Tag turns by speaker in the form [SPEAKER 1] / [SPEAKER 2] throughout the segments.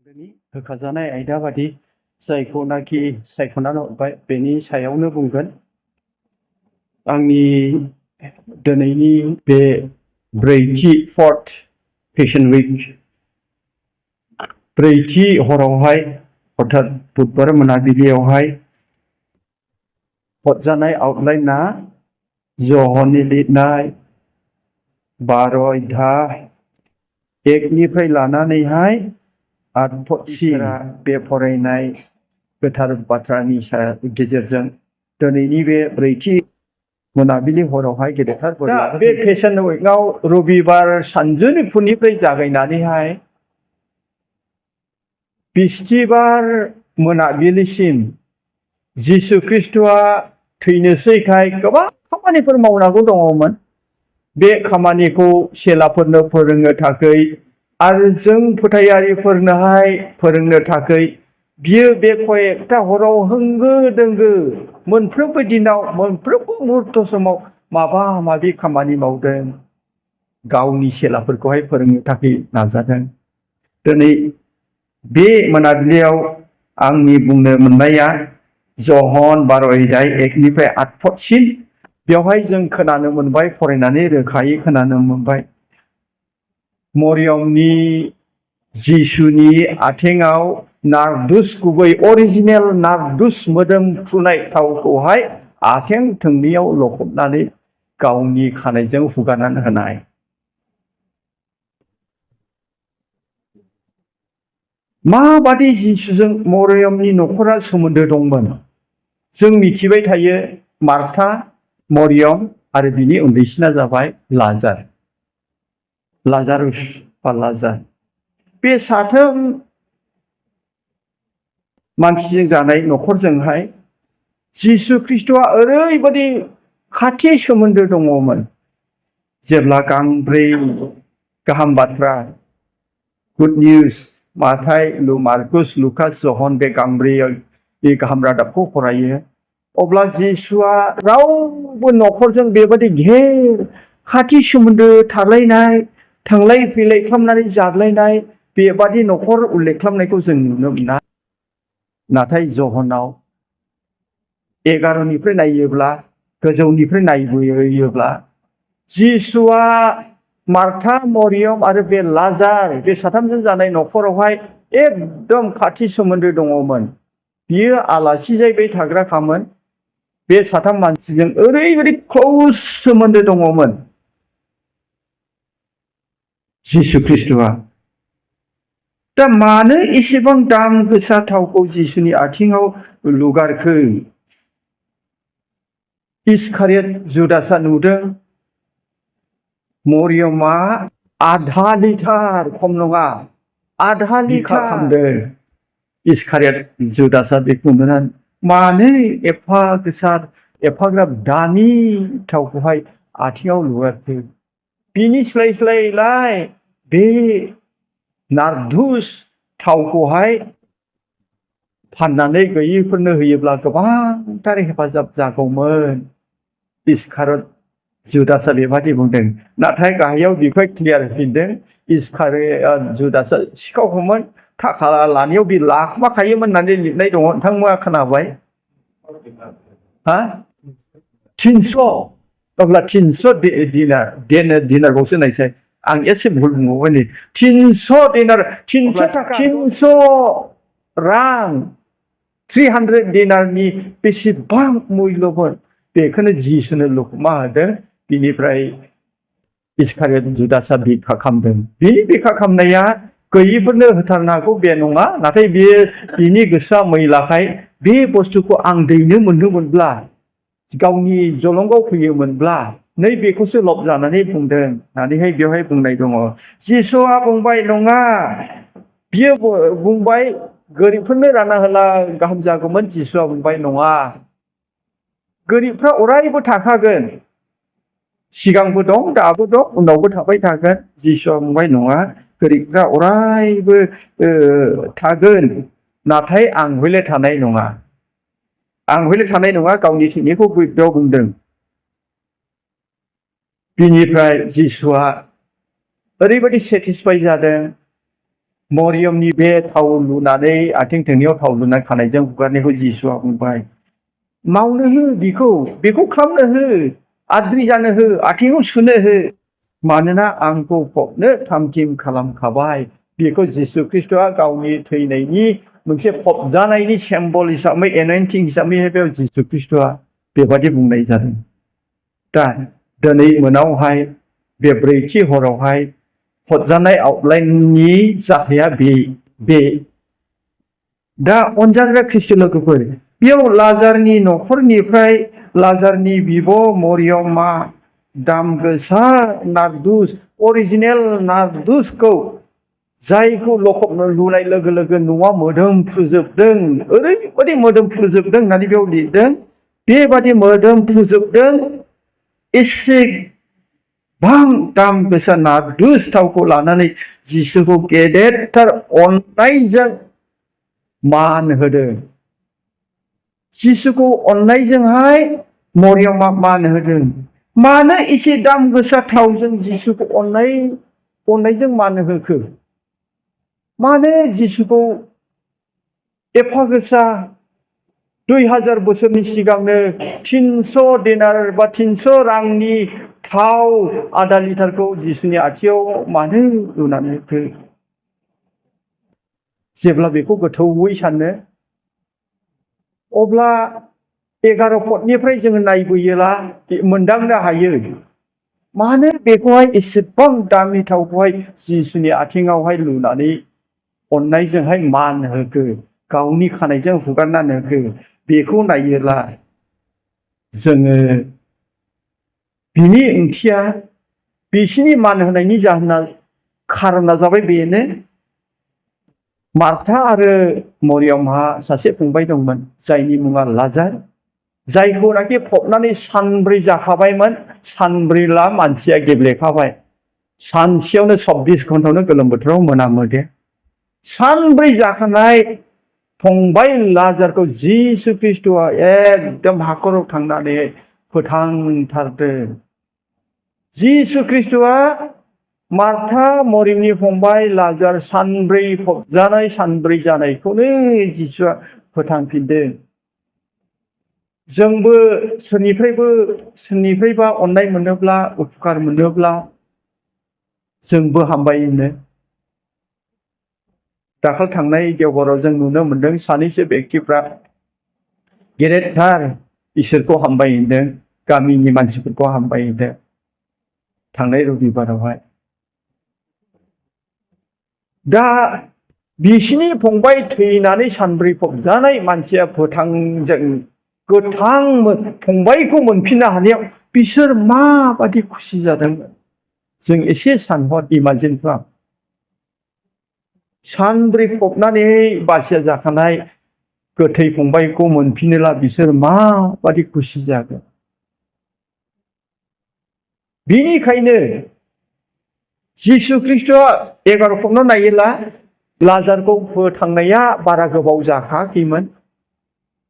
[SPEAKER 1] बेनि होखाजानाय आयदा बादि जायखौनाखि सायख'नानै हरबाय बेनि सायावनो बुंगोन। आंनि दिनैनि बे ब्रैथि फोर्थ पेशन उइक ब्रैथि हरावहाय अर्थात बुधबार मोनाबिलियावहाय हरजानाय आउटलाइना ज'हननि लिरनाय 12 अध्याय 1निफ्राय लानानैहाय 8 बे फरायनाय गोथार बाथ्रानि गेजेरजों दिनैनि बे ब्रैथि मोनाबिलि हरावहाय गेदेरथार बोर लागोन। बे पेशन उइकआव रबिबार सानजौफुनिफ्राय जागायनानैहाय बिस्थिबार मोनाबिलिसिम जिसु ख्रिस्ट'आ थैनोसैखाय गोबां खामानिफोर मावनांगौ दङमोन। बे खामानिखौ चेलाफोरनो फोरोंनो थाखाय आरो जों फोथायारिफोरनोहाय फोरोंनो थाखाय बियो बे कयेकथा हराव होंगो दोंगो मोनफ्रोमबो दिनाव मोनफ्रोमबो मुहूर्त समाव माबा माबि खामानि मावदों, गावनि चेलाफोरखौहाय फोरोंनो थाखाय नाजादों। दिनै बे मोनाबिलियाव आंनि बुंनो मोननाया ज'हन 12 अध्याय 1निफ्राय 8 पदसिम बेवहाय जों खोनानो मोनबाय, फरायनानै रोखायै खोनानो मोनबाय, मरियमनि जिसुनि आथिङाव नारदुस गुबै अरिजिनेल नारदुस मोदोमफ्रुनाय थावखौहाय आथिं थोंनैयाव लखबनानै गावनि खानायजों हुगारनानै होनाय। माबादि जिसुजों मरियमनि न'खरा सोमोन्दो दंमोन जों मिथिबाय थायो। मार्था, मरियम आरो बिनि उन्दैसिना जाबाय लाजारुस बा लाजार। बे साथाम मानसिजों जानाय न'खरजोंहाय जिसु ख्रिस्ट'आ ओरैबायदि खाथि सोमोन्दो दङमोन। जेब्ला गांब्रै गाहाम बाथ्रा गुड निउज माथाय, मार्कुस, लुकास, ज'हन बे गांब्रै गाहाम रादाबखौ फरायो, अब्ला जिसुआ रावबो न'खरजों बेबादि घेर खाथि सोमोन्दो थालायनाय, थांलाय फैलाय खालामनानै जालायनाय बेबादि न'खर उल्लेख खालामनायखौ जों नुनो मोना। नाथाय ज'हनाव 11निफ्राय नायोब्ला, गोजौनिफ्राय नायबोयोब्ला जिसुआ मार्था, मरियम आरो बे लाजार बे साथामजों जानाय न'खरावहाय एकदम खाथि सोमोन्दो दङमोन। बियो आलासि जाहैबाय थाग्राखामोन। बे साथाम मानसिजों ओरैबायदि क्ल'ज सोमोन्दो दङमोन जिसु ख्रिस्ट'आ। दा मानो एसेबां दाम गोसा थावखौ जिसुनि आथिङाव लुगारखो? इस्कारियत जुदासआ नुदों, मरियमा आधा लिटार, खम नङा, आधा लिटार खालामदों। इस्कारियत जुदासआ बेखौ नुनानै मानो एफाग्राब दामि थावखौहाय आथिङाव लुगारखो? बिनि सोलाय बे नारदुस थावखौहाय फाननानै गैयैफोरनो होयोब्ला गोबांथार हेफाजाब जागौमोन। इस्कारियत जुदासआ बेबादि बुंदों। नाथाय गाहायाव बेखौ क्लियार होफिनदों। इस्कारियत जुदासआ सिखावमोन, थाखा लानायाव बे लाखुमाखायोमोन होननानै लिरनाय दङ। नोंथांमोना खोनाबाय? 300, अब्ला 300 दिनारखौसो नायसै। आं एसे भुल बुंबावबाय नै, 300 दिनार, 300 रां, 300 दिनारनि बेसेबां मुल्यमोन बेखौनो जिसुनो लुखुमा होदों। बिनिफ्राय इस्कारियत जुदासआ बिखा खालामदों। बिनि बिखा खालामनाया गैयैफोरनो होथारनांगौ बे नङा, नाथाय बिनि गोसोआ मैलाखाय बे बुस्थुखौ आं दैनो मोनदोंमोनब्ला, गावनि जलंगाव फैयोमोनब्ला, नै बेखौसो लब जानानै बुंदों होननानैहाय बेवहाय बुंनाय दङ। जिसुआ बुंबाय नङा, बियो बुंबाय गोरिबफोरनो रानना होला गाहाम जागौमोन। जिसुआ बुंबाय नङा, गोरिबफ्रा अरायबो थाखागोन, सिगांबो दं, दाबो दं, उनावबो थाबाय थागोन। जिसुआ बुंबाय नङा, गोरिबफ्रा अरायबो थागोन, नाथाय आं हयले थानाय नङा, आं हयले थानाय नङा, गावनि थैनायखौ बेयाव बुंदों। बिनिफ्राय जिसुआ ओरैबायदि सेटिसफाइ जादों, मरियमनि बे थाव लुनानै आथिं थोंनैयाव थाव लुनानै खानायजों हुगारनायखौ जिसुआ बुंबाय मावनो हो बेखौ खालामनो हो आद्रि जानो हो आथिङाव सुनो हो मानोना आंखौ फबनो थामथिम खालामखाबाय बेखौ जिसु ख्रिस्ट'आ गावनि थैनायनि मोनसे फबजानायनि सिम्बल हिसाबै एन'इन्टिं हिसाबै बेयाव जिसु ख्रिस्ट'आ बेबादि बुंनाय जादों दा दिनै मोनावहाय बे ब्रैथि हरावहाय फबजानाय आउटलाइननि जाथाया बे दा अनजाग्रा ख्रिस्ट' लोगोफोर बेयाव लाजारनि न'खरनिफ्राय लाजारनि बिब' मरियमा दाम गोसा नार्दुस अरिजिनेल नार्दुसखौ जायखौ लखबनो लुनाय लोगो लोगो न'आ मोदोमफ्रुजोबदों ओरैबादि मोदोमफ्रुजोबदों होननानै बेयाव लिरदों बेबादि मोदोमफ्रुजोबदों एसेबां दाम गोसा नार्दुस थावखौ लानानै जिसुखौ गेदेरथार अननायजों मान होदों जिसुखौ अननायजोंहाय मरियमा मान होदों मानो एसे दाम गोसा थावजों जिसुखौ अननायजों मान होखो मानो जिसुखौ एफा गोसा 2000 बोसोरनि सिगांनो 300 दिनार बा 300 रांनि थाव आधा लिटारखौ जिसुनि आथिङाव मानो लुनानै होखो जेब्ला बेखौ गोथौवै सानो अब्ला 11 फुटनिफ्राय जोङो नायबोयोला मोनदांनो हायो मानो बेखौहाय एसेबां दामि थावखौहाय जिसुनि आथिङावहाय लुनानै अननायजोंहाय मान होखो गावनि खानायजों हुगारनानै होखो बेखौ नायोला जोङो बिनि ओंथिया बिसिनि मान होनायनि खारना जाबाय बेनो मार्था आरो मरियमहा सासे फंबाय दंमोन जायनि मुङा लाजार जायखौनाखि फबनानै सानब्रै जाखाबायमोन सानब्रैला मानसिया गेब्लेखाबाय सानसेयावनो 24 घन्टायावनो गोलोम बोथोराव मोनामो दे सानब्रै जाखानाय फंबाय लाजारखौ जिसु ख्रिस्ट'आ एकदम हाखराव थांनानै फोथांथारदों जिसु ख्रिस्ट'आ मार्था मरियमनि फंबाय लाजार सानब्रै फबजानाय सानब्रै जानायखौनो जिसुआ फोथांफिनदों जोंबो सोरनिफ्रायबा अननाय मोनोब्ला उपकार मोनोब्ला जोंबो हामबायनो दाखाल थांनाय देवबाराव जों नुनो मोनदों सानैसो व्यक्तिफ्रा गेदेरथार इसोरखौ हामबायहोदों गामिनि मानसिफोरखौ हामबायहोदों थांनाय रबिबारावहाय दा बिसिनि फंबाय थैनानै सानब्रै फबजानाय मानसिया गोथां फंबायखौ मोनफिननो हानायाव बिसोर माबादि खुसि जादोंमोन जों एसे सानहर इमाजिन खालाम सानब्रै फबनानै बासिया जाखानाय गोथै फंबायखौ मोनफिनोला बिसोर माबादि खुसि जागोन बिनिखायनो जिसु ख्रिस्ट'आ 11 फबनाव नायोला लाजारखौ फोथांनाया बारा गोबाव जाखायाखैमोन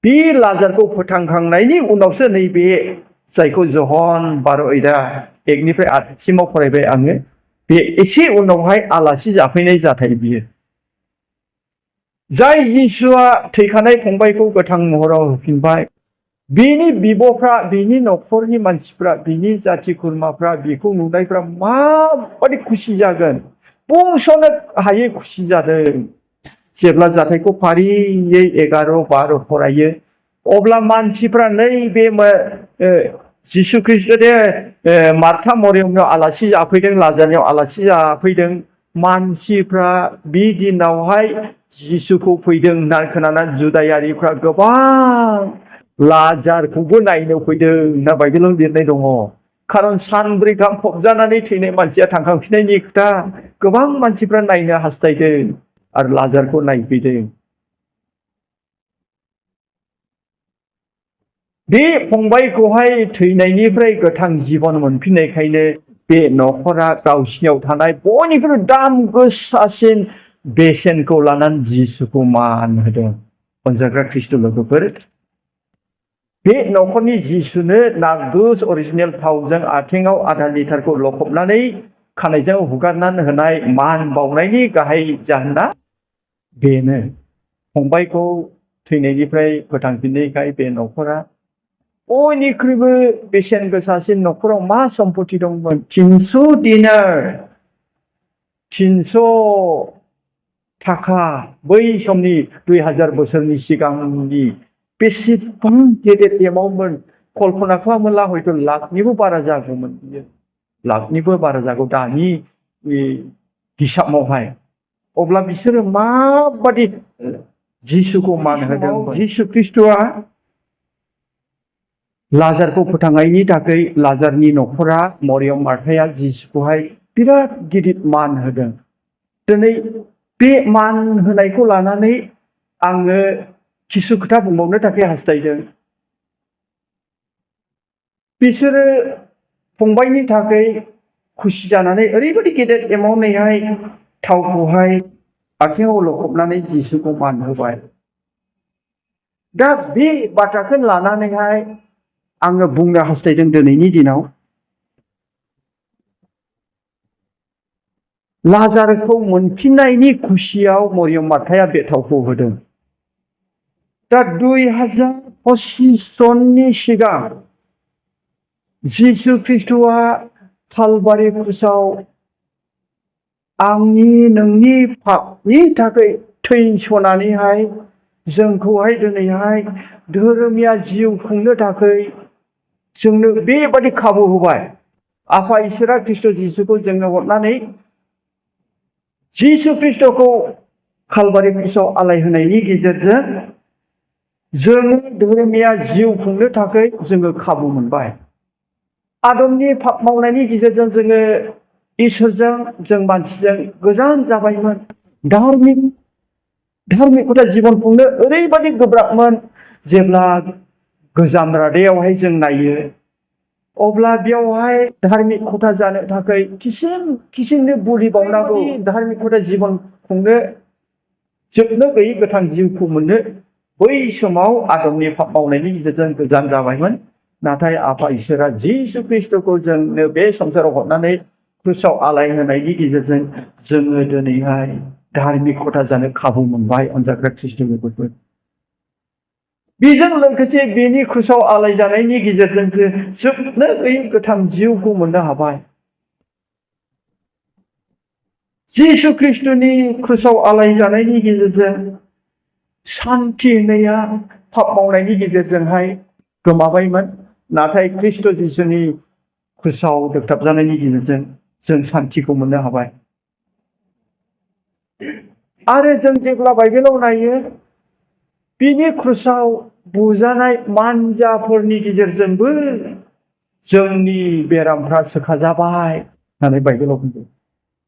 [SPEAKER 1] बे लाजारखौ फोथांखांनायनि उनावसो नैबे जायखौ जहन 12:1-8 सिमाव फरायबाय आङो बे एसे उनावहाय आलासि जाफैनाय जाथाय बियो जाय जिसुआ थैखानाय फंबायखौ गोथां महराव होफिनबाय बिनि बिब'फ्रा बिनि न'खरनि मानसिफ्रा बिनि जाथि खुरमाफ्रा बेखौ नुनायफ्रा माबादि खुसि जागोन बुंस'नो हायै खुसि जादों जेब्ला जाथायखौ फारियै 11-12 फरायो अब्ला मानसिफ्रा नैबे जिसु ख्रिस्ट' दे मार्था मरियमनियाव आलासि जाफैदों लाजारनियाव आलासि जाफैदों मानसिफ्रा बे दिनावहाय जिसुखौ फैदों होनना खोनानानै जुदायारिफ्रा गोबां लाजारखौबो नायनो फैदों होनना बाइबेलाव लिरनाय दङ खारन सानब्रै गाहाम फबजानानै थैनाय मानसिया थांखांफिननायनि खोथा गोबां मानसिफ्रा नायनो हास्थायदों आरो लाजारखौ नायफैदों बे फंबायखौहाय थैनायनिफ्राय गोथां जिबन मोनफिननायखायनो बे न'खरा गावसिनियाव थानाय बयनिख्रुइ दाम गोसासिन बेसेनखौ लानानै जिसुखौ मान होदों अनजाग्रा ख्रिस्ट' लोगोफोर बे न'खरनि जिसुनो नार्दुस अरिजिनेल थावजों आथिङाव आधा लिटारखौ लखबनानै खानायजों हुगारनानै होनाय मान बावनायनि गाहाय जाहोना बेनो फंबायखौ थैनायनिफ्राय फोथांफिननायखाय बे न'खरा बयनिख्रुइबो बेसेन गोसासिन न'खराव मा सम्पति दंमोन 300 दिनार 300 थाखा बै समनि 2000 बोसोरनि सिगांनि बेसेबां गेदेर एमाउन्टमोन कल्पना खालामोब्ला हयथ' लाखनिबो बारा जागौमोन बियो लाखनिबो बारा जागौ दानि हिसाबावहाय अब्ला बिसोरो माबादि जिसुखौ मान होदों जिसु ख्रिस्ट'आ लाजारखौ फोथांनायनि थाखाय लाजारनि न'खरा मरियम मार्थाया जिसुखौहाय बिराद गिदिर मान होदों दिनै बे मान होनायखौ लानानै आङो किसु खोथा बुंबावनो थाखाय हास्थायदों बिसोरो फंबायनि थाखाय खुसि जानानै ओरैबायदि गेदेर एमाउन्टैहाय थावखौहाय आथिङाव लखबनानै जिसुखौ मान होबाय दा बे बाथ्राखौ लानानैहाय आङो बुंनो हास्थायदों दिनैनि दिनाव लाजारखौ मोनफिननायनि खुसियाव मरियम मार्थाया बे थावखौ होदों दा 2025 सननि सिगां जिसु ख्रिस्ट'आ कालभारि क्रुसाव आंनि नोंनि पापनि थाखाय थैस'नानैहाय जोंखौहाय दिनैहाय धोरोमिया जिउ खुंनो थाखाय जोंनो बेबादि खाबु होबाय आफा इसोरा ख्रिस्ट' जिसुखौ जोंनो हरनानै जिसु ख्रिस्ट'खौ कालभारि क्रुसाव आलाय होनायनि गेजेरजों जोङो धोरोमिया जिउ खुंनो थाखाय जोङो खाबु मोनबाय आदमनि पाप मावनायनि गेजेरजों जोङो इसोरजों जों मानसिजों गोजान जाबायमोन धार्मिकता जीवन खुंनो ओरैबादि गोब्राबमोन जेब्ला गोजाम रादायावहाय जों नायो अब्ला बेयावहाय धार्मिकता जानो थाखाय किसिमनि बुलि बावनांगौ धार्मिकता जीवन खुंनो जोबनो गैयै गोथां जिउखौ मोननो बै समाव आदमनि पाप मावनायनि गेजेरजों गोजान जाबायमोन नाथाय आफा इसोरा जिसु ख्रिस्ट'खौ जोंनो बे संसाराव हरनानै क्रुसाव आलाय होनायनि गेजेरजों जोङो दिनैहाय धार्मिकता जानो खाबु मोनबाय अनजाग्रा ख्रिस्ट'फोरबो बेजों लोगोसे बेनि क्रुसाव आलाय जानायनि गेजेरजों जोबनो गैयै गोथां जिउखौ मोननो हाबाय जिसु ख्रिस्ट'नि क्रुसाव आलाय जानायनि गेजेरजों सान्थि होननाया पाप मावनायनि गेजेरजोंहाय गोमाबायमोन नाथाय ख्रिस्ट' जिसुनि क्रुसाव दोगथाबजानायनि गेजेरजों जों सान्थिखौ मोननो हाबाय आरो जों जेब्ला बाइबेलाव नायो बिनि क्रुसाव बुजानाय मानजाफोरनि गेजेरजोंबो जोंनि बेरामफ्रा सोखाजाबाय होननानै बाइबेलाव बुंदों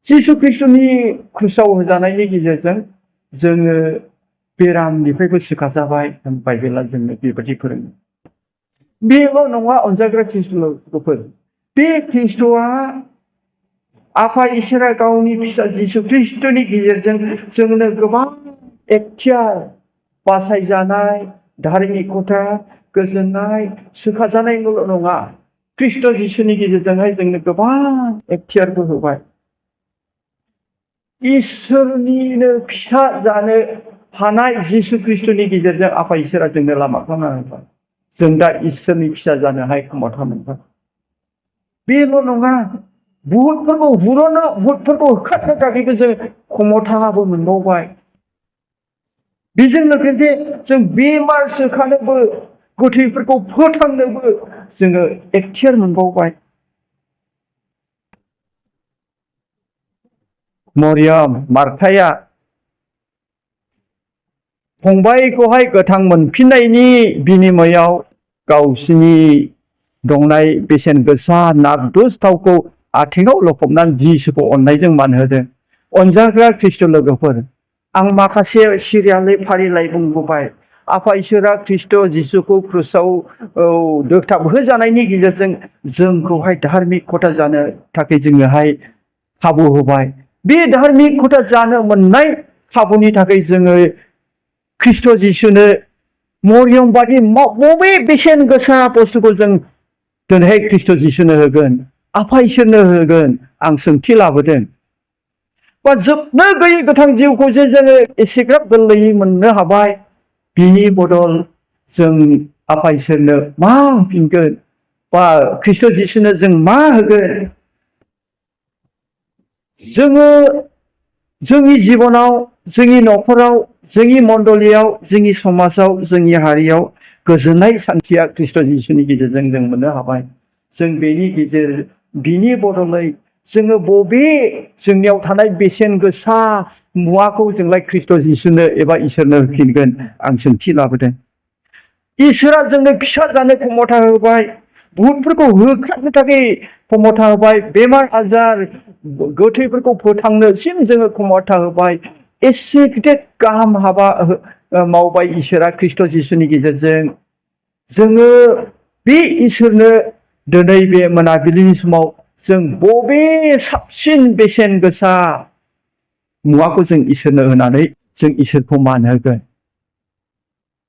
[SPEAKER 1] जिसु ख्रिस्ट'नि क्रुसाव होजानायनि गेजेरजों जोङो बेरामनिफ्रायबो सोखाजाबाय बाइबेला जोंनो बेबायदि फोरोङो बेल' नङा अनजाग्रा ख्रिस्ट'फोर बे ख्रिस्ट'आ आफा इसोरा गावनि फिसा जिसु ख्रिस्ट'नि गेजेरजों जोंनो गोबां एखथियार बासायजानाय धार्मिकता गोजोननाय सोखाजानायल' नङा ख्रिस्ट' जिसुनि गेजेरजोंहाय जोंनो गोबां एखथियारबो होबाय इसोरनिनो फिसा जानो हानाय जिसु ख्रिस्ट'नि गेजेरजों आफा इसोरा जोंनो लामा खालामना होबाय जों दा इसोरनि फिसा जानोहाय क्षमता मोनबाय बेल' नङा भुतफोरखौ होखारनो थाखायबो जों क्षमताबो मोनबावबाय बेजों लोगोसे जों बेमार सोखानोबो गोथैफोरखौ फोथांनोबो जोङो एखथियार मोनबावबाय मरियम मार्थाया फंबायखौहाय गोथां मोनफिननायनि बिनिमयाव गावसिनि दंनाय बेसेन गोसा नार्दुस थावखौ आथिङाव लखबनानै जिसुखौ अननायजों मान होदों अनजाग्रा ख्रिस्ट' लोगोफोर आं माखासे सिरियालै फारिलाइ बुंबोबाय आफा इसोरा ख्रिस्ट' जिसुखौ क्रुसाव दोगथाबहोजानायनि गेजेरजों जोंखौहाय धार्मिकता जानो थाखाय जोङोहाय खाबु होबाय बे धार्मिकता जानो मोननाय खाबुनि थाखाय जोङो ख्रिस्ट' जिसुनो मरियम बादि बबे बेसेन गोसा बुस्थुखौ जों दिनैहाय ख्रिस्ट' जिसुनो होगोन आफा इसोरनो होगोन आं सोंथि लाबोदों बा जोबनो गैयै गोथां जिउखौ जे जोङो एसेग्राब गोरलैयै मोननो हाबाय, बिनि बदल जों आफा इसोरनो मा होफिनगोन बा ख्रिस्ट' जिसुनो जों मा होगोन? जोङो जोंनि जिबनाव, जोंनि न'खराव, जोंनि मण्डलियाव, जोंनि समाजाव, जोंनि हारियाव गोजोननाय सान्थिया ख्रिस्ट' जिसुनि गेजेरजों जों मोननो हाबाय। जों बिनि बदलै जोङो बबे जोंनियाव थानाय बेसेन गोसा मुवाखौ जोंलाय ख्रिस्ट' जिसुनो एबा इसोरनो होफिनगोन? आं सोंथि लाबोदों। इसोरा जोंनो फिसा जानो खमथा होबाय, भुतफोरखौ होखारनो थाखाय खमथा होबाय, बेमार आजार गोथैफोरखौ फोथांनोसिम जोङो खमथा होबाय। एसे गिदिर गाहाम हाबा मावबाय इसोरा ख्रिस्ट' जिसुनि गेजेरजों। जोङो बे इसोरनो दिनै बे मोनाबिलिनि समाव जों बबे साबसिन बेसेन गोसा मुवाखौ जों इसोरनो होनानै जों इसोरखौ मान होगोन?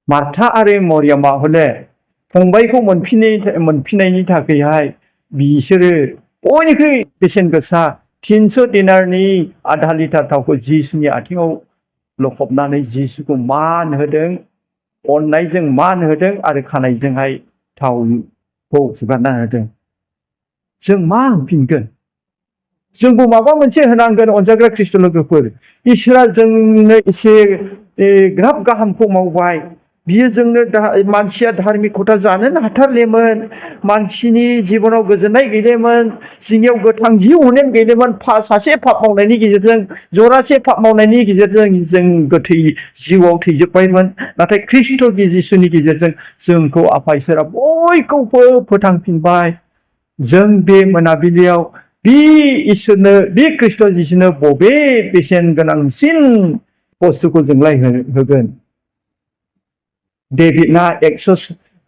[SPEAKER 1] मार्था आरो मरियामा हले फंबायखौ मोनफिननायनि थाखायहाय बिसोरो बयनिख्रुइ बेसेन गोसा 300 दिनारनि आधा लिटार थावखौ जिसुनि आथिङाव लखबनानै जिसुखौ मान होदों, अननायजों मान होदों आरो खानायजोंहाय थावखौ फुगारना होदों। जों मा होफिनगोन? जोंबो माबा मोनसे होनांगोन अनजाग्रा ख्रिस्ट' लोगोफोर। इसोरा जोंनो एसे ग्राब गाहामखौ मावबाय। बियो जोंनो मानसिया धार्मिकता जानोनो हाथारलेमोन, मानसिनि जिबनाव गोजोननाय गैलेमोन, जोंनियाव गोथां जिउ होनाय गैलेमोन। सासे पाप मावनायनि गेजेरजों, जरासे पाप मावनायनि गेजेरजों जों गोथै जिउआव थैजोब्बायमोन। नाथाय ख्रिस्ट' जिसुनि गेजेरजों जोंखौ आफा इसोरा बयखौबो फोथांफिनबाय। जों बे मोनाबिलियाव बे इसोरनो, बे ख्रिस्ट' जिसुनो बबे बेसेन गोनांसिन बुस्थुखौ जोंलाय होगोन? डेभिडना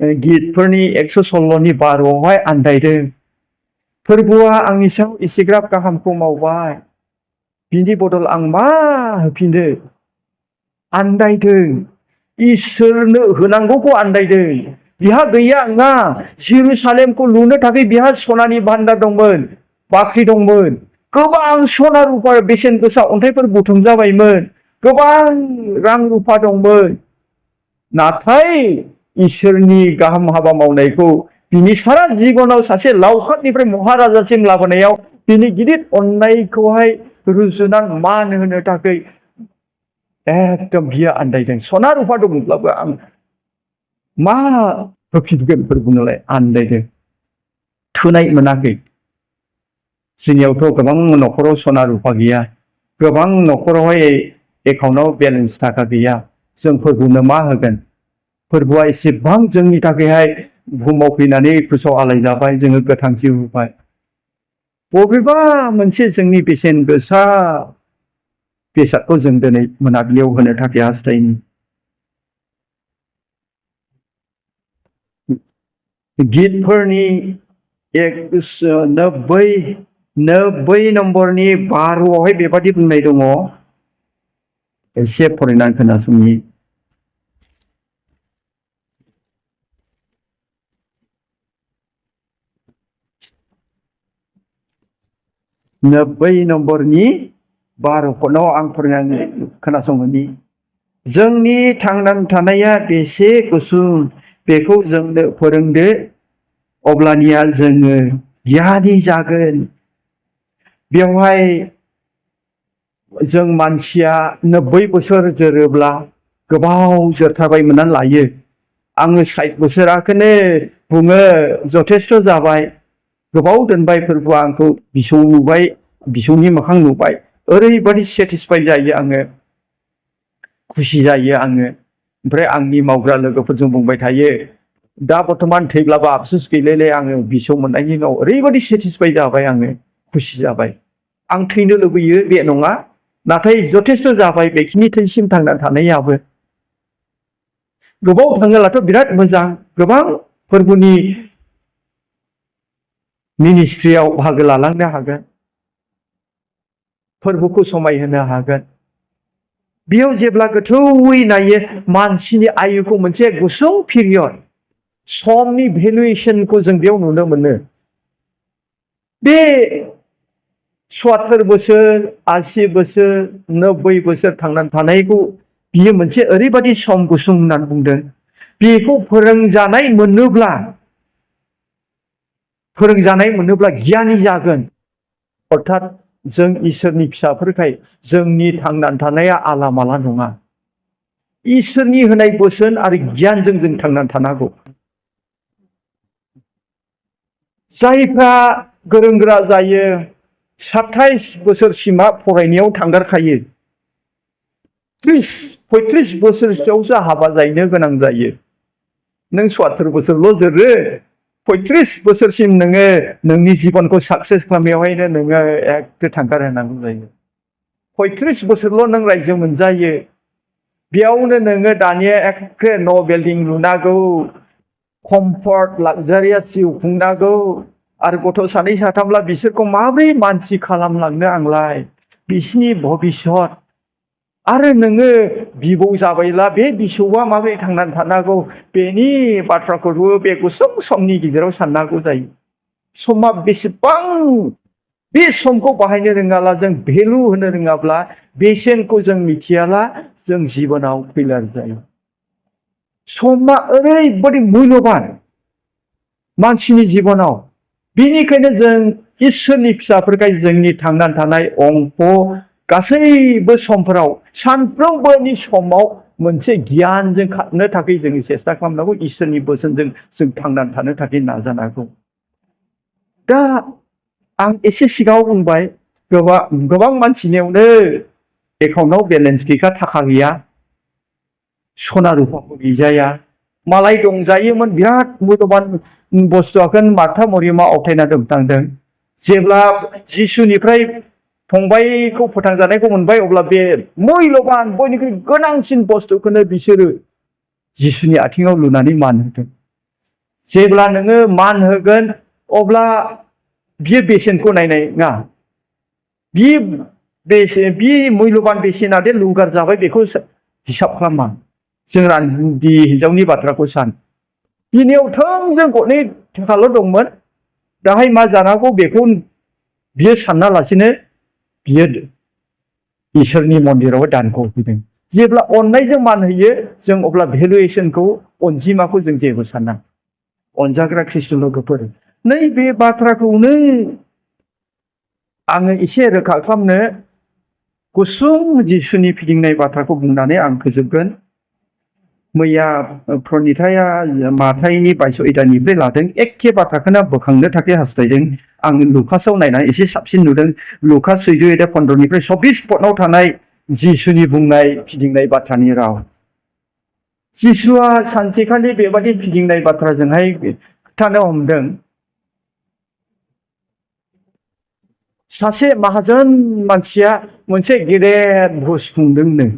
[SPEAKER 1] गितफोरनि 116 12 आन्दायदों। फोरबुआ आंनि सायाव एसेग्राब गाहामखौ मावबाय, बिनि बदल आं मा होफिनो? आन्दायदों। इसोरनो होनांगौखौ आन्दायदों। बिहा गैया नङा। जेरुसालेमखौ लुनो थाखाय बिहा सनानि भान्डार दंमोन, बाख्रि दंमोन। गोबां सना रुपा बेसेन गोसा अन्थाइफोर बुथुम जाबायमोन। गोबां रां रुफा दंमोन। नाथाय इसोरनि गाहाम हाबा मावनायखौ बिनि सारा जिबनाव सासे लावखारनिफ्राय महाराजासिम लाबोनायाव बिनि गिदिर अननायखौहाय रुजुनानै मान होनो थाखाय एकदम बियो आन्दायदों। सना रुफा दंब्लाबो आं मा होफिनगोन फोरबुनोलाय आन्दायदों। थोनाय मोनाखै। जोंनियावथ' गोबां न'खराव सना रुफा गैया, गोबां न'खरावहाय एकाउन्टाव बेलेन्स थाखा गैया। जों फोरबुनो मा होगोन? फोरबुआ एसेबां जोंनि थाखायहाय बुहुमाव फैनानै फोसाव आलाय जाबाय, जोङो गोथां जिउ होबाय। बबेबा मोनसे जोंनि बेसेन गोसा बेसादखौ जों दिनै मोनाबिलियाव होनो थाखाय हास्थायनि। गितफोरनि 90 नम्बरनि 12 बेबादि बुंनाय दङ। एसे फरायनानै खोनासंनि। 90 नम्बरनि 12 पदआव आं फरायनानै खोनासंहोनि। जोंनि थांनानै थानाया बेसे गुसुं बेखौ जोंनो फोरोंदो, अब्लानिया जोङो गियानि जागोन। बेवहाय जों मानसिया 90 बोसोर जोरोब्ला गोबाव जोरथारबाय मोननानै लायो। आङो 60 बोसोराखौनो बुङो, जथेस्थ' जाबाय। गोबाव दोनबाय फोरबुआ आंखौ, बिसौ नुबाय, बिसौनि मोखां नुबाय। ओरैबादि सेटिसफाइड जायो आङो, खुसि जायो आङो। ओमफ्राय आंनि मावग्रा लोगोफोरजों बुंबाय थायो, दा बर्थमान थैब्लाबो आफसोस गैलायलाय, आङो बिसौ मोननायनि उनाव ओरैबादि सेटिसफाइड जाबाय, आङो खुसि जाबाय। आं थैनो लुबैयो बे नङा, नाथाय जथेस्थ' जाबाय बेखिनिसिम थांनानै थानायाबो। गोबाव थाङोब्लाथ' बिराद मोजां, गोबां फोरबुनि मिनिस्ट्रियाव बाहागो लालांनो हागोन, फोरबुखौ समायहोनो हागोन। बेयाव जेब्ला गोथौयै नायो, मानसिनि आयुखौ मोनसे गुसुं पिरियड समनि भेलुएसनखौ जों बेयाव नुनो मोनो। बे 70 बोसोर 80 बोसोर 90 बोसोर थांनानै थानायखौ बियो मोनसे ओरैबायदि सम गुसुं होननानै बुंदों बेखौ फोरोंजानाय मोनोब्ला गियानि जागोन अर्थात जों इसोरनि फिसाफोरखाय जोंनि थांनानै थानाया आलामाला नङा इसोरनि होनाय बोसोन आरो गियानजों जों थांनानै थानांगौ जायफ्रा गोरों गोरा जायो 27 बोसोरसिमा फरायनायाव थांगारखायो 35 बोसोरसोआवसो हाबा जाहैनो गोनां जायो नों 70 बोसोरल' जोरो 35 बोसोरसिम नोङो नोंनि जिबनखौ साक्सेस खालामनायावहायनो नोङो एखे थांगारहोनांगौ जायो 35 बोसोरल' नों रायजो मोनजायो बेयावनो नोङो दानिया एखे न' बिल्डिं लुनांगौ कम्फर्ट लाक्जारियास जिउ खुंनांगौ आरो गथ' सानै साथामब्ला बिसोरखौ माबोरै मानसि खालामलांनो आंलाय बिसिनि भबिष्यत आरो नोङो बिबौ जाबायला बे बिसौआ माबोरै थांनानै थानांगौ बेनि बाथ्राखौबो बे गुसुं समनि गेजेराव साननांगौ जायो समा बेसेबां बे समखौ बाहायनो रोङाब्ला जों भेलु होनो रोङाब्ला बेसेनखौ जों मिथियाला जों जिबनाव फेलार जायो समा ओरैबादि मुल्यबान मानसिनि जिबनाव बेनिखायनो जों इसोरनि फिसाफोरखाय जोंनि थांनानै थानाय अंक गासैबो समफोराव सानफ्रोमबोनि समाव मोनसे गियानजों खारनो थाखाय जों सेस्था खालामनांगौ इसोरनि बोसोनजों जों थांनानै थानो थाखाय नाजानांगौ दा आं एसे सिगाङाव बुंबाय गोबां मानसिनियावनो एकाउन्टआव बेलेन्स गैया थाखा गैया सना रुफाबो गैजाया मालाय दंजायोमोन बिराद मुल्यबान बुस्थुआखौ मार्था मरियमा आवथायना दोनलांदों जेब्ला जिसुनिफ्राय फंबायखौ फोथांजानायखौ मोनबाय अब्ला बे मुल्यबान बयनिख्रुइ गोनांसिन बुस्थुखौनो बिसोरो जिसुनि आथिङाव लुनानै मान होदों जेब्ला नोङो मान होगोन अब्ला बियो बेसेनखौ नायनाय नङा बि मुल्यबान बेसेना दे लुगार जाबाय बेखौ हिसाब खालामा जों रान्दि हिन्जावनि बाथ्राखौ सान बिनियाव थोंजों गरनै थाखाल' दंमोन दाहाय मा जानांगौ बेखौ बियो सानना लासिनो बियो इसोरनि मन्दिराव दानखौ होफैदों जेब्ला अननायजों मान होयो जों अब्ला भेलुएसनखौ अनजिमाखौ जों जेबो साना अनजाग्रा ख्रिस्ट' लोगोफोर नैबे बाथ्राखौनो आङो एसे रोखा खालामनो गुसुं जिसुनि फिदिंनाय बाथ्राखौ बुंनानै आं फोजोबगोन मैया प्रणिताया माथाइनि 22 आयदानिफ्राय लादों एखे बाथ्राखौनो बोखांनो थाखाय हास्थायदों आं लुकासआव नायनानै एसे साबसिन नुदों लुकास 14 आयदा 15निफ्राय 24 पदआव थानाय जिसुनि बुंनाय फिदिंनाय बाथ्रानि राव जिसुआ सानसेखालि बेबादि फिदिंनाय बाथ्राजोंहाय खिथानो हमदों सासे माहाजोन मानसिया मोनसे गेदेर भोज खुंदोंनो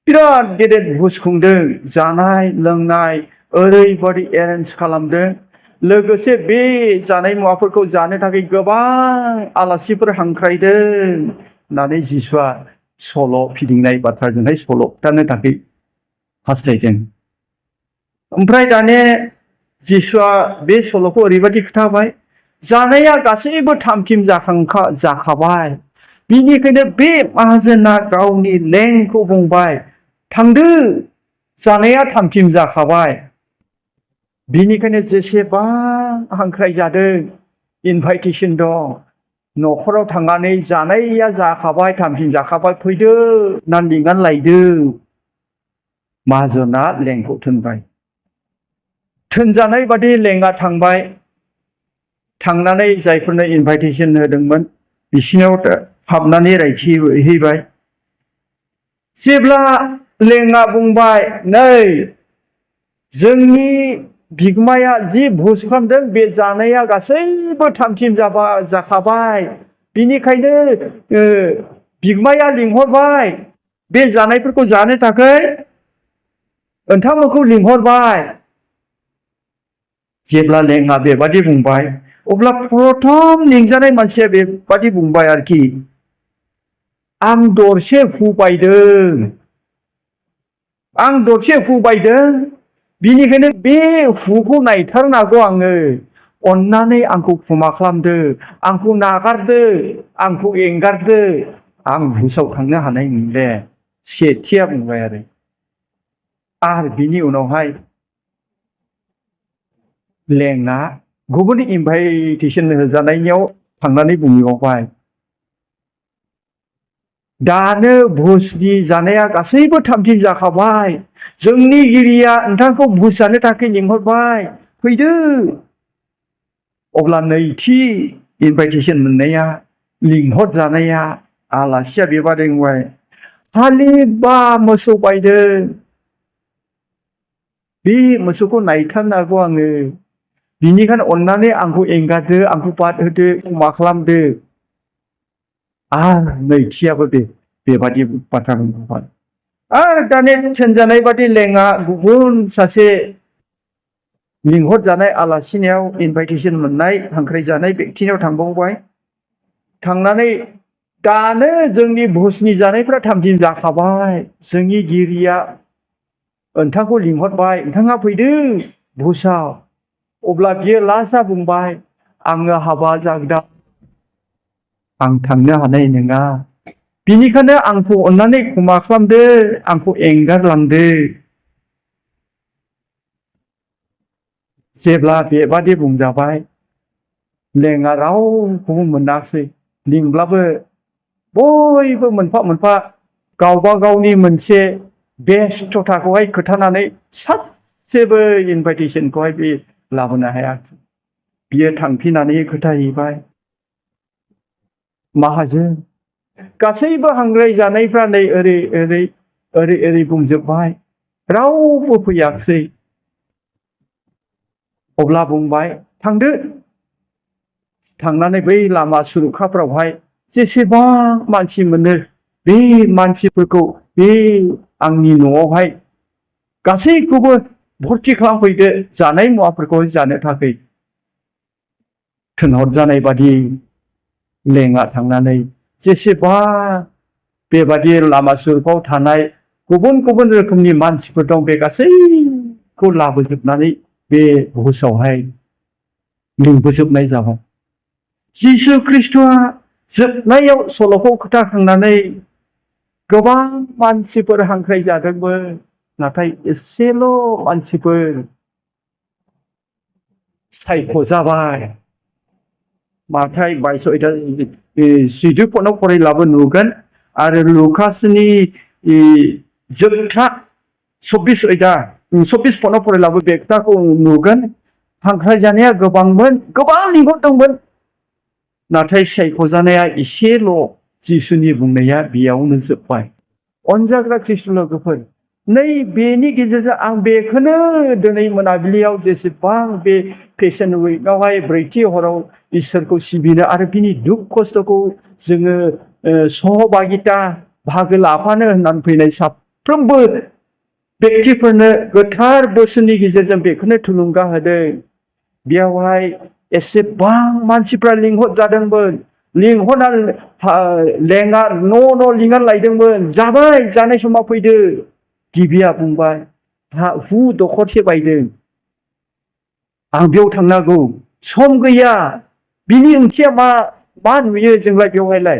[SPEAKER 1] बिराद गेदेर भोज खुंदों जानाय लोंनाय ओरैबादि एरेन्ज खालामदों लोगोसे बे जानाय मुवाफोरखौ जानो थाखाय गोबां आलासिफोर हांख्रायदों होननानै जिसुआ सल' फिदिंनाय बाथ्राजोंहाय सल' खिथानो थाखाय हास्थायदों ओमफ्राय दाने जिसुआ बे सल'खौ ओरैबादि खिथाबाय जानाया गासैबो थामथिम जाखाबाय बिनिखायनो बे माहाजोना गावनि लेंखौ बुंबाय थांदो जानाया थामथिम जाखाबाय बिनिखायनो जेसेबां हांख्राय जादों इनभाइटेसन दं न'खराव थांनानै जानाया जाखाबाय थामथिम जाखाबाय फैदो होननानै लिंनानै लायदो माहाजोना लेंखौ थोनबाय थोनजानाय बादि लेङा थांबाय थांनानै जायफोरनो इनभाइटेसन होदोंमोन बिसिनाव हाबनानै रायथिहैबाय जेब्ला लेङा बुंबाय नै जोंनि बिगोमाया जि भोज खालामदों बे जानाया गासैबो थामथिम जाखाबाय बिनिखायनो बिगोमाया लिंहरबाय बे जानायफोरखौ जानो थाखाय नोंथांमोनखौ लिंहरबाय जेब्ला लेङा बेबादि बुंबाय अब्ला प्रथम लिंजानाय मानसिया बेबादि बुंबाय आरोखि आं दरसे हु बायदों बिनिखायनो बे हुखौ नायथारनांगौ आङो अन्नानै आंखौ क्षमा खालामदो, आंखौ नागारदो, आंखौ एंगारदो, आं भुसाव थांनो हानाय नंले। सेथिया बुंबाय आरो बिनि उनावहाय लेंआ गुबुन इनभाइटेसन होजानायाव थांनानै बुंबावबाय, दानो भुजनि जानाया गासैबो थामथिम जाखाबाय, जोंनि गिरिया नोंथांखौ भुज जानो थाखाय लिंहरबाय, फैदो। अब्ला नैथि इनभाइटेसन मोननाया, लिंहरजानाया आलासिया बेबादि बुंबाय, हालिबा मोसौ बायदों, बे मोसौखौ नायथारनांगौ आङो, बिनिखायनो अन्नानै आंखौ एंगारदो, आंखौ बाद होदो, क्षमा खालामदो। आरो नैथियाबो बेबादि बाथ्रा बुंबाय। आरो दानि थोनजानाय बादि लेंआ गुबुन सासे लिंहरजानाय आलासिनियाव इनभाइटेसन मोननाय हांख्रायजानाय बेक्तिनियाव थांबावबाय। थांनानै, दानो जोंनि भुजनि जानायफ्रा थामथिम जाखाबाय, जोंनि गिरिया नोंथांखौ लिंहरबाय, नोंथाङा फैदो भुजआव। अब्ला बियो लास्टआ बुंबाय, आङो हाबा जागोदान, आं थांनो हानाय नङा, बिनिखायनो आंखौ अन्नानै क्षमा खालामदो, आंखौ एंगारलांदो। जेब्ला बेबादि बुंजाबाय, लेंआ रावखौबो मोनाखिसै, लिंब्लाबो बयबो मोनफा मोनफा गावबा गावनि मोनसे बेस्थ'थाखौहाय खोथानानै सासेबो इनभाइटेसनखौहाय बे लाबोनो हायाखिसै। बियो थांफिननानै खोथाहैबाय, माहाजोन, गासैबो हांख्रायजानायफ्रा नै ओरै ओरै ओरै ओरै बुंजोब्बाय, रावबो फैयाखिसै। अब्ला बुंबाय, थांदो, थांनानै बै लामा सुरुखाफ्रावहाय जेसेबां मानसि मोनो, बे मानसिफोरखौ बे आंनि न'आवहाय गासैखौबो भर्ति खालामफैदो, जानाय मुवाफोरखौ जानो थाखाय। थिनहरजानाय बादि लेंआ थांनानै जेसेबां बेबादि लामा सुरुखाव थानाय गुबुन गुबुन रोखोमनि मानसिफोर दं, बे गासैखौ लाबोजोबनानै बे भुजआवहाय लिंबोजोबनाय जाबाय। जिसु ख्रिस्ट'आ जोबनायाव सल'खौ खोथाखांनानै गोबां मानसिफोर हांख्रायजादोंमोन, नाथाय एसेल' मानसिफोर सायख'जाबाय। माथाय 22 फरायब्लाबो नुगोन, आरो लुकासनि जोबथा 24 फरायब्लाबो बे खोथाखौ नुगोन। हांख्रायजानाया गोबांमोन, गोबां लिंहरदोंमोन, नाथाय सायख'जानाया एसेल'। जिसुनि बुंनाया बेयावनो जोब्बाय। अनजाग्रा ख्रिस्ट' लोगोफोर, नै बेनि गेजेरजों आं बेखौनो दिनै मोनाबिलियाव जेसेबां बे पेशन उइकआवहाय 4थि हराव इसोरखौ सिबिनो आरो बिनि दुख खस्थ'खौ जोङो सहभागिता बाहागो लाफानो होननानै फैनाय साफ्रोमबो बेक्तिफोरनो गोथार बोसोननि गेजेरजों बेखौनो थुलुंगा होदों। बेयावहाय एसेबां मानसिफ्रा लिंहरजादोंमोन, लिंहरनानै लेंआ न' लिंनानै लायदोंमोन, जाबाय, जानाय समाव फैदो। गिबिया बुंबाय, हु दखरसे बायदों, आं बेयाव थांनांगौ, सम गैया। बिनि ओंथिया मा नुयो जोंलाय बेवहायलाय?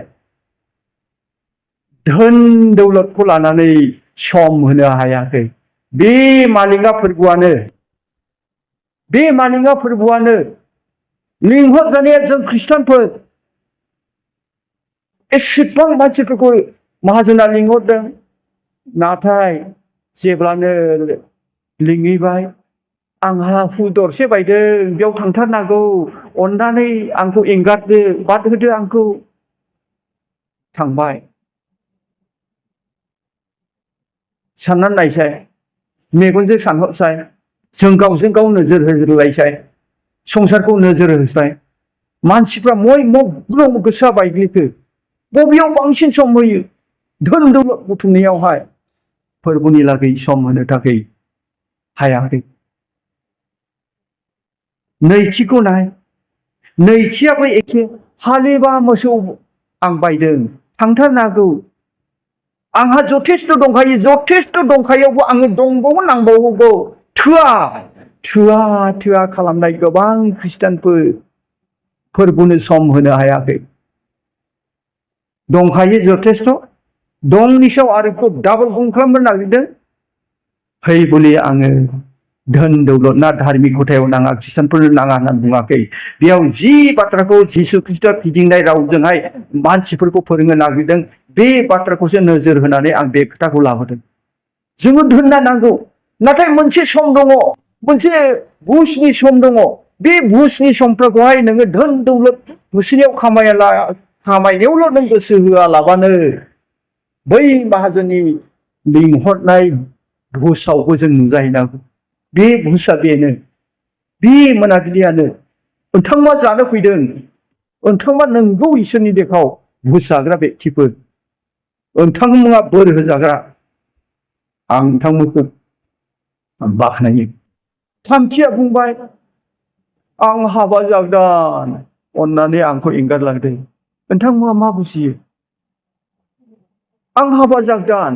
[SPEAKER 1] धोन दौलतखौ लानानै सम होनो हायाखै। बे मालिका फोरबोआनो लिंहरजानाया जों खृष्टानफोर, एसेबां मानसिफोरखौ माहाजोना लिंहरदों, नाथाय जेब्लानो लिंहैबाय, आंहा हु दरसे बायदों, बेयाव थांथारनांगौ, अन्नानै आंखौ एंगारदो, बाद होदो आंखौ। थांबाय। साननानै नायसाय, मेगनजों सानहरसाय, जों गावजों गाव नोजोर होलायसाय, संसारखौ नोजोर होसाय, मानसिफ्रा मब्लं गोसोआ बायग्लिखो, बबेयाव बांसिन सम होयो? धोन दौलत बुथुमनायावहाय फोरबोनि लागै सम होनो थाखाय हायाखै। नैथिखौ नाय, नैथियाबो एखे, हालिबा मोसौ आं बायदों, थांथारनांगौ, आंहा जथेस्थ' दंखायोबो आङो दंबावो नांबावगौ, थोआ। थोआ खालामनाय गोबां खृष्टानफोर फोरबोनो सम होनो हायाखै दंखायो जथेस्थ' दंनि सायाव आरो डाबल गुन खालामनो नागिरदों फै बोलि आङो धोन दौलत ना धार्मिकतायाव नाङा खृष्टानफोरनो नाङा होननानै बुङाखै बेयाव जि बाथ्राखौ जिसु ख्रिस्टआ फिदिंनाय रावजोंहाय मानसिफोरखौ फोरोंनो नागिरदों बे बाथ्राखौसो नोजोर होनानै आं बे खोथाखौ लाबोदों जोङो धोन नांगौ नाथाय मोनसे सम दङ मोनसे बुहुसनि सम दङ बे बुहुसनि समफोरखौहाय नोङो धोन दौलत होसोनायाव खामायनायावल' नों गोसो होआलाबानो बै माहाजोननि लिंहरनाय बुहुसावबो जों नुजाहैनांगौ बे बुहुसा बेनो बे मोनाबिलियानो नोंथांमोना जानो फैदों नोंथांमोना नंगौ इसोरनि देखाव बुहुस जाग्रा बेक्तिफोर नोंथांमोना बोर होजाग्रा आं नोंथांमोनखौ बाख्नायो थामथिया बुंबाय आं हाबा जागोन अन्नानै आंखौ एंगारलांदों नोंथांमोना मा बुजियो आं हाबा जागोन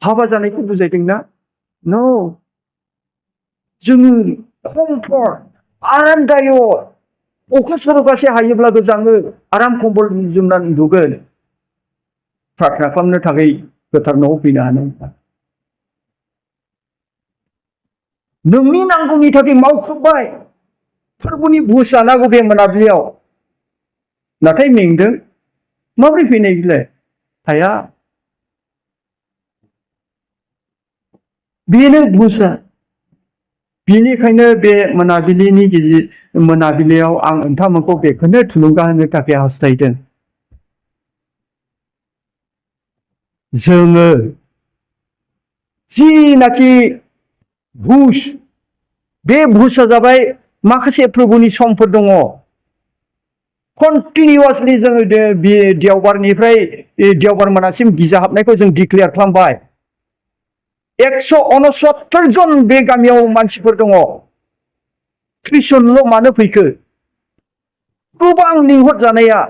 [SPEAKER 1] हाबा जानायखौ बुजायदोंना न' जोङो कमफर्ट आरामदायक अखा सर'गासे हायोब्ला गोजाङो आराम कम्बल जोमनानै उन्दुगोन प्रार्थना खालामनो थाखाय गोथार न'आव फैनो हानाय नोंनि नांगौनि थाखाय मावख्रुबबाय फोरबोनि बुहुस जानांगौ बे मोनाबिलियाव नाथाय मेंदों माबोरै फैनाय बिलाय हाया बेनो बुहुसआ बेनिखायनो बे मोनाबिलियाव आं नोंथांमोनखौ बेखौनो थुलुंगा होनो थाखाय हास्थायदों जोङो जिनाखि बुहुस बे बुहुसआ जाबाय माखासे फोरबोनि समफोर दङ कन्टिनिउवासलि जोङो बे देवबारनिफ्राय देवबार मोनासिम गिजा हाबनायखौ जों डिक्लेयार खालामबाय 169 जन बे गामियाव मानसिफोर दङ 30 जनल' मानो फैखो गोबां लिंहर जानाया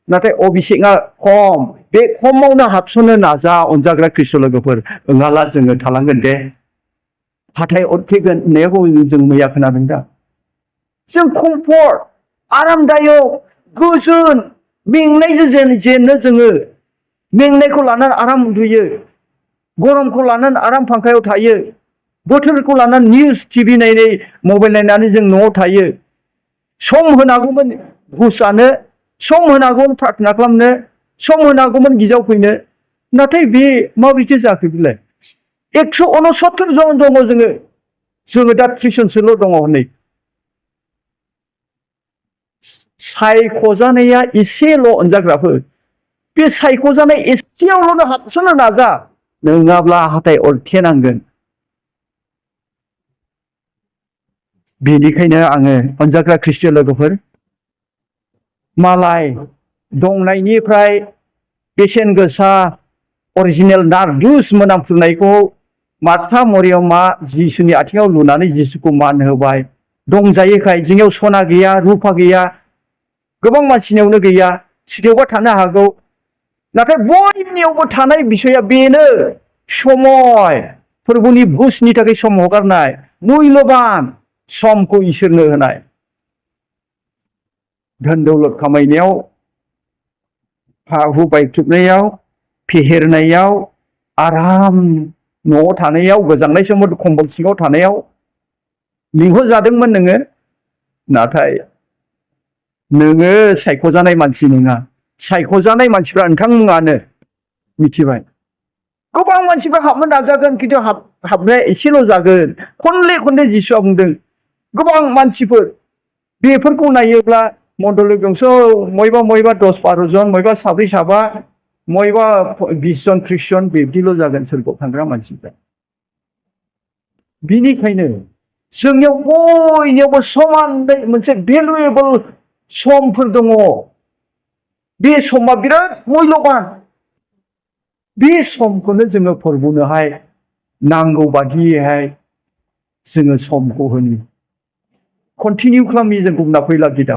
[SPEAKER 1] नाथाय अभिषेकआ खम बे खमावनो हाबसननो नाजा अनजाग्रा ख्रिस्ट लोगोफोर नङाब्ला जोङो थालांगोन दे हाथाय अरखेगोन होननायखौ जों मैया खोनादों दा जों कमफर्ट आरामदायक गोजोन मेंनायजों जेनो जोङो मेंनायखौ लानानै आराम उन्दुयो गरमखौ लानानै आराम फांखायाव थायो बोथोरखौ लानानै निउस टिभि नायनाय मबाइल नायनानै जों न'आव थायो सम होनांगौमोन बुहुस जानो सम होनांगौमोन प्रार्थना खालामनो सम होनांगौमोन गिर्जायाव फैनो नाथाय बे माबोरैथो जाखो बिलाय 169 जन दङ जोङो दा 30 जनसोल' दङ हनै सायख'जानाया एसेल' अनजाग्राफोर बे सायख'जानाय एसेयावल'नो हाबसननो नाजा नङाब्ला हाथाय अरखेनांगोन बेनिखायनो आङो अनजाग्रा ख्रिस्टियान लोगोफोर मालाय दंनायनिफ्राय बेसेन गोसा अरिजिनेल नारदुस मोनामफ्रुनायखौ मार्था मरियमा जिसुनि आथिङाव लुनानै जिसुखौ मान होबाय दंजायोखाय जोंनियाव सना गैया रुपा गैया गोबां मानसिनियावनो गैया सोरनियावबा थानो हागौ नाथाय बयनियावबो थानाय बिसया बेनो समय फोरबोनि बुहुसनि थाखाय सम हगारनाय मुल्यबान समखौ इसोरनो होनाय धोन दौलत खामायनायाव हा हु बायख्रुबनायाव फेहेरनायाव आराम न'आव थानायाव गोजांनाय समाव कम्बल सिङाव थानायाव लिंहरजादोंमोन नोङो नाथाय नोङो सायख'जानाय मानसि नङा सायख'जानाय मानसिफ्रा नोंथांमोनानो मिथिबाय गोबां मानसिफ्रा हाबनो नाजागोन खिन्थु हाबनाया एसेल' जागोन खनले जिसुआ बुंदों गोबां मानसिफोर बेफोरखौ नायोब्ला मण्डली गंसे मयबा 10-12 जन मयबा साब्रै साबा मयबा 20 जन 30 जन बिब्दिल' जागोन सोरगोआव थांग्रा मानसिफ्रा बिनिखायनो जोंनियाव बयनियावबो समान मोनसे भेलुएबल समफोर दङ बे समा बिराद मुल्यबान बे समखौनो जोङो फोरबोनोहाय नांगौ बादियैहाय जोङो समखौ होनो कन्टिनिउ खालामनि जों गुबुना फैला गिदा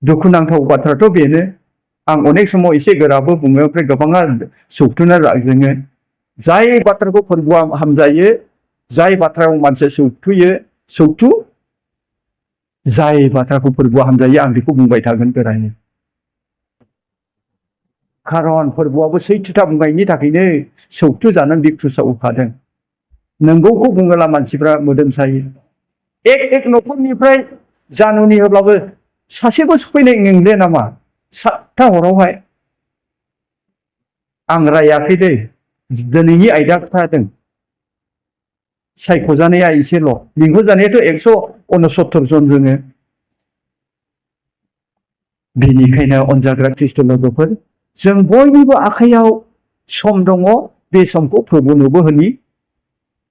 [SPEAKER 1] दुखुनांथाव बाथ्राथ' बेनो आं अनेक समाव एसे गोराबो बुङो ओमफ्राय गोबाङा सौथुना जोङो जाय बाथ्राखौ फोरबोआ हामजायो जाय बाथ्रायाव मानसिया सौथु जाय बाथ्राखौ फोरबोआ हामजायो आं बेखौ बुंबाय थागोन गोरायै खारन फोरबोआबो सैथोथा बुंनायनि थाखायनो सौथु जानानै बे क्रुसाव होखादों नंगौखौ बुङोब्ला मानसिफ्रा मोदोम सायो एक न'खरनिफ्राय जानुनि होब्लाबो सासेबो सफैनाय नंले नामा 7था हरावहाय आं रायाखै दै दिनैनि आयदा खोथादों सायख'जानाया एसेल' लिंहरजानायाथ' 169 जन जोङो बेनिखायनो अनजाग्रा ख्रिस्ट' लोगोफोर जों बयनिबो आखायाव सम दङ बे समखौ प्रभुनोबो होनि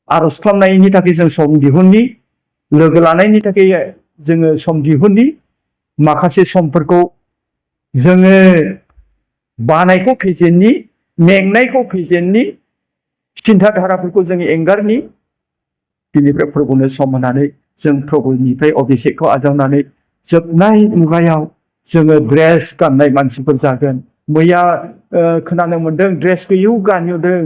[SPEAKER 1] आरज खालामनायनि थाखाय जों सम दिहुननि लोगो लानायनि थाखाय जोङो सम दिहुननि माखासे समफोरखौ जोङो बानायखौ फेजेननि मेंनायखौ फेजेननि सिन्था धाराफोरखौ जोङो एंगारनि बिनिफ्राय प्रभुनो सम होनानै जों प्रभुनिफ्राय अभिषेकखौ आजावनानै जोबनाय मुगायाव जोङो ड्रेस गाननाय मानसिफोर जागोन मैया खोनानो मोन्दों ड्रेस गैयौ गानदों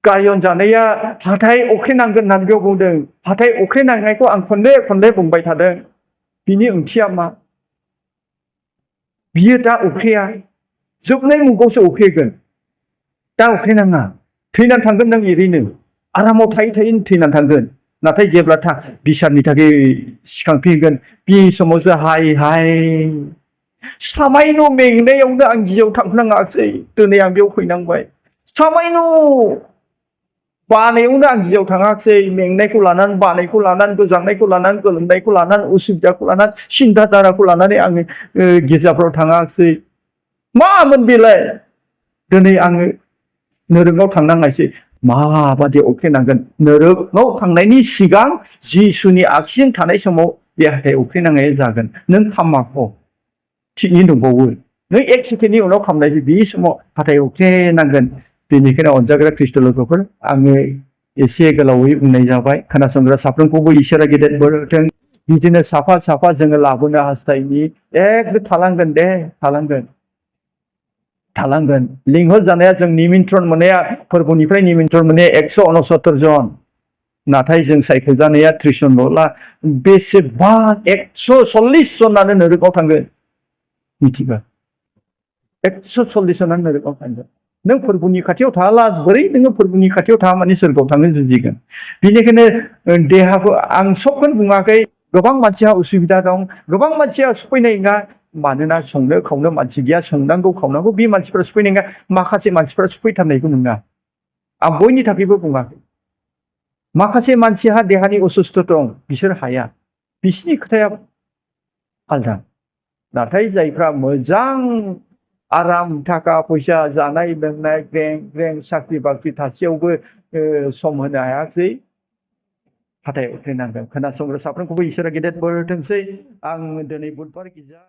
[SPEAKER 1] गायन जानाया हाथाय अख्रेनांगोन होननानै बेयाव बुंदों हाथाय अख्रेनांनायखौ आं खनले बुंबाय थादों बिनि ओंथिया मा बियो दा अख्रेया जोबनाय मुगायावसो अख्रेगोन दा अख्रेनाङा थैनानै थांगोन नों एरैनो आरामाव थायै थैनानै थांगोन नाथाय जेब्ला बिसारनि थाखाय सिखांफिनगोन बे समावसो हाय सामायन' मेंनायावनो आं गियाव थांनाङासै दिनै आं बेयाव फैनांबाय सामायन' बानायावनो आं गियाव थाङाखिसै मेंनायखौ लानानै बानायखौ लानानै गोजांनायखौ लानानै गोलोमनायखौ लानानै उसुबिदाखौ लानानै सिन्था धाराखौ लानानै आङो गिर्जाफ्राव थाङाखिसै मामोन बेलाय दिनै आङो नोरोगाव थांनांनायसै माबादि अख्रेनांगोन नोरोगाव थांनायनि सिगां जिसुनि आखिजों थानाय समाव बे हाथाय अख्रेनांनाया जागोन नों खामाखौ थिगैनो दंबावो नों 1 सेकेन्डनि उनाव खालामनायसै बे समाव हाथाय अख्रेनांगोन बेनिखायनो अनजाग्रा ख्रिस्ट' लोगोफोर आङो एसे गोलावै बुंनाय जाबाय खोनासंग्रा साफ्रोमखौबो इसोरा गेदेर बोर होथों बिदिनो साफा जोङो लाबोनो हास्थायनि एकदम थालांगोन लिंहर जानाया जों निमन्त्रण मोननाया फोरबोनिफ्राय निमन्त्रण मोननाया 169 जन नाथाय जों सायख'जानाया 30 जनल' बेसेबा 140 जनानो नोरोगाव थांगोन मिथिबाय 140 जनानो नोरोगाव थांगोन नों फोरबोनि खाथियाव थाला बोरै नोङो फोरबोनि खाथियाव थाङा माने सोरगोआव थांनो जुजिगोन बेनिखायनो देहाखौ आं सबखौनो बुङाखै गोबां मानसिया उसुबिदा दं गोबां मानसिया सफैनाय नङा मानोना संनो खावनो मानसि गैया संनांगौ खावनांगौ बे मानसिफ्रा सफैनाय नङा माखासे मानसिफ्रा सफैथारनायखौ नङा आं बयनि थाखायबो बुङाखै माखासे मानसिहा देहानि असुस्थ दं बिसोर हाया बिसोरनि खोथाया आलदा नाथाय जायफ्रा मोजां आराम थाखा फैसा जानाय लोंनाय ग्रें साख्रि बाख्रि थासेयावबो सम होनो हायाखै हाथाय अख्रेनांगोन खोनासंग्रा साफ्रोमखौबो इसोरा गेदेर बोर होथोंसै आं दिनै बुधबार गिर्जा